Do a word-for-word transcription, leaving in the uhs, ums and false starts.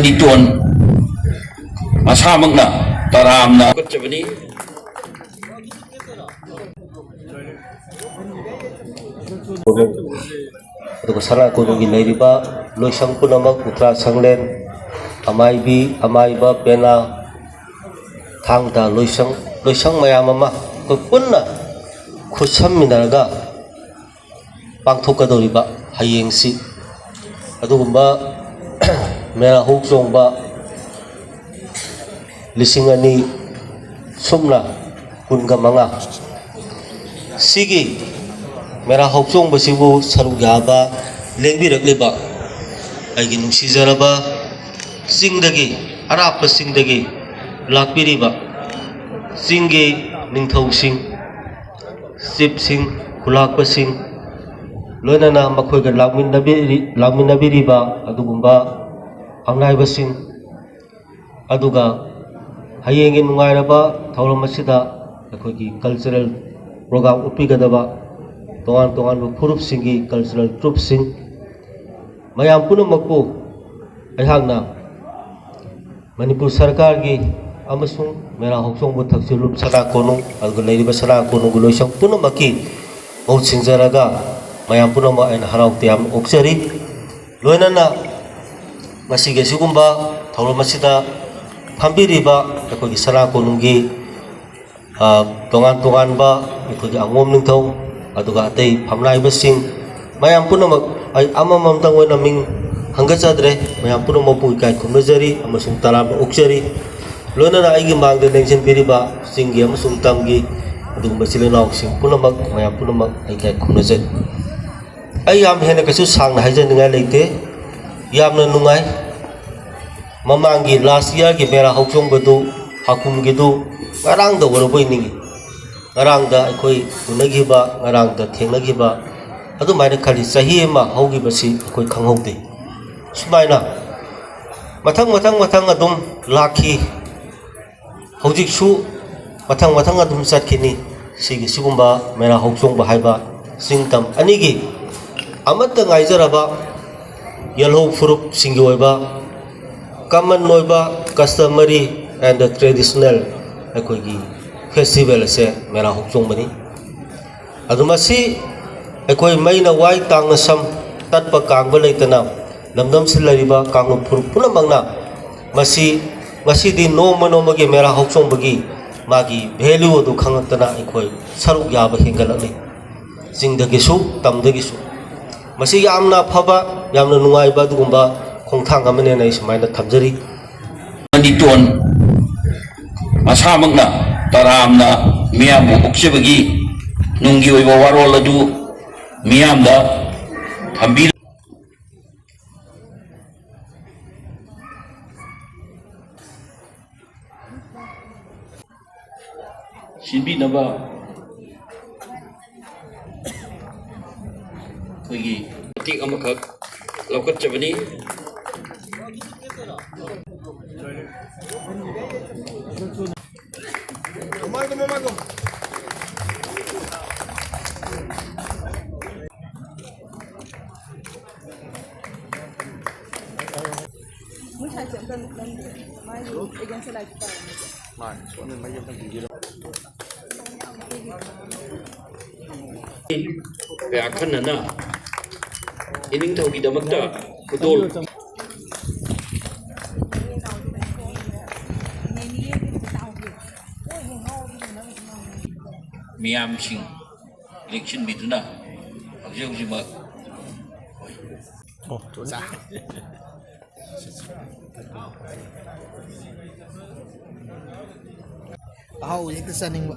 ꯏꯇꯣꯟ ꯃꯁꯥꯃꯛꯅ ꯇꯔꯥꯝꯅ ꯍꯧꯒꯠꯆꯕꯅꯤ꯫ ꯑꯗꯨꯒ ꯁꯅꯥ ꯀꯣꯅꯨꯡꯒꯤ ꯂꯩꯔꯤꯕ ꯂꯣꯏꯁꯪ ꯄꯨꯝꯅꯃꯛ, ꯎꯇ꯭ꯔꯥ ꯁꯪꯂꯦꯟ, ꯑꯃꯥꯏꯕꯤ, ꯑꯃꯥꯏꯕ, ꯄꯦꯅꯥ, ꯊꯥꯡ ꯇꯥ ꯂꯣꯏꯁꯪ, ꯂꯣꯏꯁꯪ ꯃꯌꯥꯝ ꯑꯃ ꯑꯩꯈꯣꯏ ꯄꯨꯟꯅ ꯈꯨꯠꯁꯝꯃꯤꯟꯅꯔꯒ ꯄꯥꯡꯊꯣꯛꯀꯗꯧꯔꯤꯕ ꯍꯌꯦꯡꯁꯤ ꯑꯗꯨꯒꯨꯝꯕ ꯃꯦꯔꯥ ꯍꯧ ꯆꯣꯡꯕ ꯂꯤꯁꯤꯡ ꯑꯅꯤ ꯁꯨꯞꯅ ꯀꯨꯟꯒ ꯃꯉꯥ ꯁꯤꯒꯤ ꯃꯦꯔꯥ ꯍꯧ ꯆꯣꯡꯕꯁꯤꯕꯨ ꯁꯔꯨꯛ ꯌꯥꯕ ꯂꯦꯡꯕꯤꯔꯛꯂꯤꯕ ꯑꯩꯒꯤ ꯅꯨꯡꯁꯤꯖꯔꯕ ꯆꯤꯡꯗꯒꯤ, ꯑꯔꯥꯞꯄ ꯆꯤꯡꯗꯒꯤ ꯂꯥꯛꯄꯤꯔꯤꯕ ꯆꯤꯡꯒꯤ ꯅꯤꯡꯊꯧꯁꯤꯡ, ꯆꯤꯞꯁꯤꯡ, ꯈꯨꯂꯥꯛꯄꯁꯤꯡ, ꯂꯣꯏꯅꯅ ꯃꯈꯣꯏꯒ ꯂꯥꯛꯃꯤꯟꯅꯕꯤꯔꯤ-, ꯂꯥꯛꯃꯤꯟꯅꯕꯤꯔꯤꯕ ꯑꯗꯨꯒꯨꯝꯕ ꯐꯝꯅꯥꯏꯕꯁꯤꯡ, ꯑꯗꯨꯒ ꯍꯌꯦꯡꯒꯤ ꯅꯨꯡꯉꯥꯏꯔꯕ ꯊꯧꯔꯝ ꯑꯁꯤꯗ ꯑꯩꯈꯣꯏꯒꯤ cultural program ꯎꯠꯄꯤꯒꯗꯕ ꯇꯣꯉꯥꯟ ꯇꯣꯉꯥꯟꯕ ꯐꯨꯔꯨꯞꯁꯤꯡꯒꯤ cultural troupeꯁꯤꯡ, ꯃꯌꯥꯝ ꯄꯨꯝꯅꯃꯛꯄꯨ ꯑꯩꯍꯥꯛꯅ ꯃꯅꯤꯄꯨꯔ ꯁꯔꯀꯥꯔꯒꯤ ꯑꯃꯁꯨꯡ ꯃꯦꯔꯥ ꯍꯧꯆꯣꯡꯕ ꯊꯛꯆꯤꯜꯂꯨꯞ ꯁꯅꯥ ꯀꯣꯅꯨꯡ, ꯑꯗꯨꯒ ꯂꯩꯔꯤꯕ ꯁꯅꯥ ꯀꯣꯅꯨꯡꯒꯤ ꯂꯣꯏꯁꯪ ꯄꯨꯝꯅꯃꯛꯀꯤ ꯃꯍꯨꯠ ꯁꯤꯟꯖꯔꯒ ꯃꯌꯥꯝ ꯄꯨꯝꯅꯃꯛ ꯑꯩꯅ ꯍꯔꯥꯎ ꯇꯌꯥꯝꯅ ꯑꯣꯛꯆꯔꯤ꯫ ꯂꯣꯏꯅꯅ ꯉꯁꯤꯒꯤ ꯑꯁꯤꯒꯨꯝꯕ ꯊꯧꯔꯝ ꯑꯁꯤꯗ ꯐꯝꯕꯤꯔꯤꯕ ꯑꯩꯈꯣꯏꯒꯤ ꯁꯅꯥ ꯀꯣꯅꯨꯡꯒꯤ, ꯑ, ꯇꯣꯉꯥꯟ ꯇꯣꯉꯥꯟꯕ ꯑꯩꯈꯣꯏꯒꯤ ꯑꯉꯣꯝ ꯅꯤꯡꯊꯧ, ꯑꯗꯨꯒ ꯑꯇꯩ ꯐꯝꯅꯥꯏꯕꯁꯤꯡ, ꯃꯌꯥꯝ ꯄꯨꯝꯅꯃꯛ ꯑꯩ ꯑꯃꯃꯝꯇꯪ ꯑꯣꯏꯅ ꯃꯤꯡ ꯈꯟꯒꯠꯆꯗ꯭ꯔꯦ, ꯃꯌꯥꯝ ꯄꯨꯝꯅꯃꯛꯄꯨ ꯏꯀꯥꯏ ꯈꯨꯝꯅꯖꯔꯤ ꯑꯃꯁꯨꯡ ꯇꯔꯥꯝꯅ ꯑꯣꯛꯆꯔꯤ꯫ ꯂꯣꯏꯅꯅ ꯑꯩꯒꯤ ꯃꯥꯡꯗ ꯂꯦꯡꯁꯤꯟꯕꯤꯔꯤꯕ ꯆꯤꯡꯒꯤ ꯑꯃꯁꯨꯡ ꯇꯝꯒꯤ ꯑꯗꯨꯒꯨꯝꯕ ꯏꯆꯤꯜ ꯏꯅꯥꯎꯁꯤꯡ ꯄꯨꯝꯅꯃꯛ, ꯃꯌꯥꯝ ꯄꯨꯝꯅꯃꯛ ꯑꯩ ꯏꯀꯥꯏ ꯈꯨꯝꯅꯖꯔꯤ꯫ ꯑꯩ ꯌꯥꯝ ꯍꯦꯟꯅ ꯀꯩꯁꯨ ꯁꯥꯡꯅ ꯍꯥꯏꯖꯅꯤꯡꯉꯥꯏ ꯂꯩꯇꯦ꯫ ꯌꯥꯝꯅ ꯅꯨꯡꯉꯥꯏ꯫ ꯃꯃꯥꯡꯒꯤ last yearꯒꯤ ꯃꯦꯔꯥ ꯍꯧꯆꯣꯡꯕꯗꯨ, ꯍꯥꯀꯨꯝꯒꯤꯗꯨ ꯉꯔꯥꯡꯗ ꯑꯣꯏꯔꯕꯣꯏ ꯅꯤꯡꯏ꯫ ꯉꯔꯥꯡꯗ ꯑꯩꯈꯣꯏ ꯎꯅꯈꯤꯕ, ꯉꯔꯥꯡꯗ ꯊꯦꯡꯅꯈꯤꯕ ꯑꯗꯨꯃꯥꯏꯅ ꯈꯜꯂꯤ꯫ ꯆꯍꯤ ꯑꯃ ꯍꯧꯈꯤꯕꯁꯤ ꯑꯩꯈꯣꯏ ꯈꯪꯍꯧꯗꯦ꯫ ꯁꯨꯃꯥꯏꯅ ꯃꯊꯪ, ꯃꯊꯪ, ꯃꯊꯪ ꯑꯗꯨꯝ ꯂꯥꯛꯈꯤ꯫ ꯍꯧꯖꯤꯛꯁꯨ ꯃꯊꯪ ꯃꯊꯪ ꯑꯗꯨꯝ ꯆꯠꯈꯤꯅꯤ꯫ ꯁꯤꯒꯤ ꯁꯤꯒꯨꯝꯕ ꯃꯦꯔꯥ ꯍꯧꯆꯣꯡꯕ ꯍꯥꯏꯕ ꯆꯤꯡ ꯇꯝ ꯑꯅꯤꯒꯤ ꯑꯃꯠꯇ ꯉꯥꯏꯖꯔꯕ ꯌꯦꯜꯍꯧ ꯐꯨꯔꯨꯞꯁꯤꯡꯒꯤ ꯑꯣꯏꯕ ꯀꯃꯟ ꯑꯣꯏꯕ customary and traditional ꯑꯩꯈꯣꯏꯒꯤ ꯐꯦꯁꯇꯤꯚꯦꯜ ꯑꯁꯦ ꯃꯦꯔꯥ ꯍꯧꯆꯣꯡꯕꯅꯤ꯫ ꯑꯗꯨ ꯃꯁꯤ ꯑꯩꯈꯣꯏ ꯃꯩꯅ ꯋꯥꯏ, ꯇꯥꯡꯅ ꯁꯝ, ꯇꯠꯄ ꯀꯥꯡꯕ ꯂꯩꯇꯅ ꯂꯝꯗꯝꯁꯤꯗ ꯂꯩꯔꯤꯕ ꯀꯥꯡꯂꯨꯞ ꯐꯨꯔꯨꯞ ꯄꯨꯝꯅꯃꯛꯅ ꯃꯁꯤ ꯉꯁꯤꯗꯤ ꯅꯣꯡꯃ ꯅꯣꯡꯃꯒꯤ ꯃꯦꯔꯥ ꯍꯧꯆꯣꯡꯕꯒꯤ ꯃꯥꯒꯤ ꯚꯦꯂ꯭ꯌꯨ ꯑꯗꯨ ꯈꯪꯂꯛꯇꯅ ꯑꯩꯈꯣꯏ ꯁꯔꯨꯛ ꯌꯥꯕ ꯍꯦꯟꯒꯠꯂꯛꯂꯤ꯫ ꯆꯤꯡꯗꯒꯤꯁꯨ, ꯇꯝꯗꯒꯤꯁꯨ꯫ ꯃꯁꯤ ꯌꯥꯝꯅ ꯑꯐꯕ, ꯌꯥꯝꯅ ꯅꯨꯡꯉꯥꯏꯕ ꯑꯗꯨꯒꯨꯝꯕ ꯈꯣꯡꯊꯥꯡ ꯑꯃꯅꯦꯅ ꯑꯩ ꯁꯨꯃꯥꯏꯅ ꯊꯝꯖꯔꯤ꯫ ꯃꯅꯤꯇꯣꯟ ꯃꯁꯥꯃꯛꯅ ꯇꯔꯥꯝꯅ ꯃꯤꯌꯥꯝꯕꯨ ꯑꯣꯛꯆꯕꯒꯤ ꯅꯨꯡꯒꯤ ꯑꯣꯏꯕ ꯋꯥꯔꯣꯜ ꯑꯗꯨ ꯃꯤꯌꯥꯝꯗ ꯊꯝꯕꯤ꯫ ꯁꯤꯟꯕꯤꯅꯕ ꯑꯩꯈꯣꯏꯒꯤ ꯃꯇꯦꯛ ꯑꯃꯈꯛ ꯂꯧꯈꯠꯆꯕꯅꯤ꯫ ꯃꯣꯏ ꯁꯥꯏꯠꯁꯦ ꯑꯝꯇ ꯂꯝ-, ꯃꯥꯒꯤ ꯑꯦꯒꯦꯟꯁꯇ ꯂꯥꯏꯔꯤꯛ ꯄꯥꯔꯝꯃꯣꯏꯁꯦ꯫ ꯃꯥꯅꯦ, ꯁꯣꯝꯗ ꯃꯩ ꯑꯝꯇ ꯄꯤꯕꯤꯔꯣ꯫ ꯀꯌꯥ ꯑꯈꯟꯅꯅ ꯏꯅꯤꯡꯊꯧꯒꯤꯗꯃꯛꯇ ꯈꯨꯗꯣꯜ꯫ ꯃꯤꯌꯥꯝꯁꯤꯡ ꯂꯦꯡꯁꯤꯟꯕꯤꯗꯨꯅ ꯍꯧꯖꯤꯛ ꯍꯧꯖꯤꯛꯃꯛ ꯑꯣ, ꯆꯥ꯫ ꯑꯍꯥꯎꯕ ꯍꯦꯛꯇ ꯆꯥꯅꯤꯡꯕ꯫